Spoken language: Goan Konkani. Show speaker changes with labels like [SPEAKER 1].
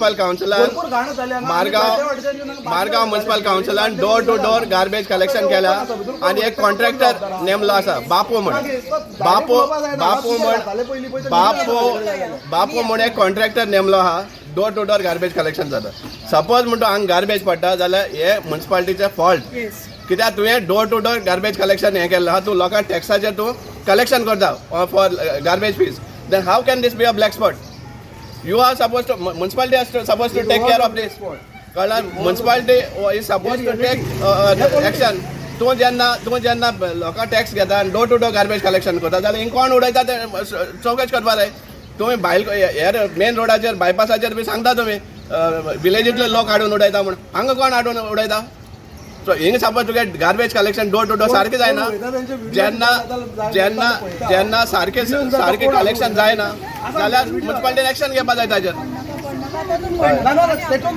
[SPEAKER 1] म्युन्सिपल कावन्सिलान, मारगांव मारगांव म्युन्सिपल कावन्सिलान door to door garbage collection केला आनी एक कॉन्ट्रॅक्टर नेमलो आसा बापू म्हण. बापू बापू म्हण, बापू बापू म्हण एक कॉन्ट्रॅक्टर नेमलो आहा. Door to door garbage collection जाता. सपोज म्हणटा हांगा गार्बेज पडटा जाल्यार हे म्युन्सिपालिटीचे फॉल्ट, कित्याक तुवें door to door garbage collection हें केल्लें आहा. तूं लोकांक टॅक्साचेर तूं कलेक्शन करता for garbage fees, then how can this be a black spot? You are suppose to, municipality has suppose to take care of this. कळ्ळें? Municipality is suppose to take action. तूं जेन्ना लोकांक टॅक्स घेता आनी door to door garbage collection करता जाल्यार हिंग कोण उडयता तें चवकश करपा जाय. तुमी भायल हेर मेन रोडाचेर, बायपासाचेर बी सांगता तुमी विलेजींतले लोक हाडून उडयता म्हूण. हांगा कोण हाडून उडयता? सो हिंग सपोज तुगे garbage collection door to door सारकें जायना. जेन्ना जेन्ना जेन्ना सारकें सारकें कलेक्शन जायना जाल्यार म्युन्सिपालिटीन एक्शन घेवपा जाय ताजेर.
[SPEAKER 2] ना ना, तेतून.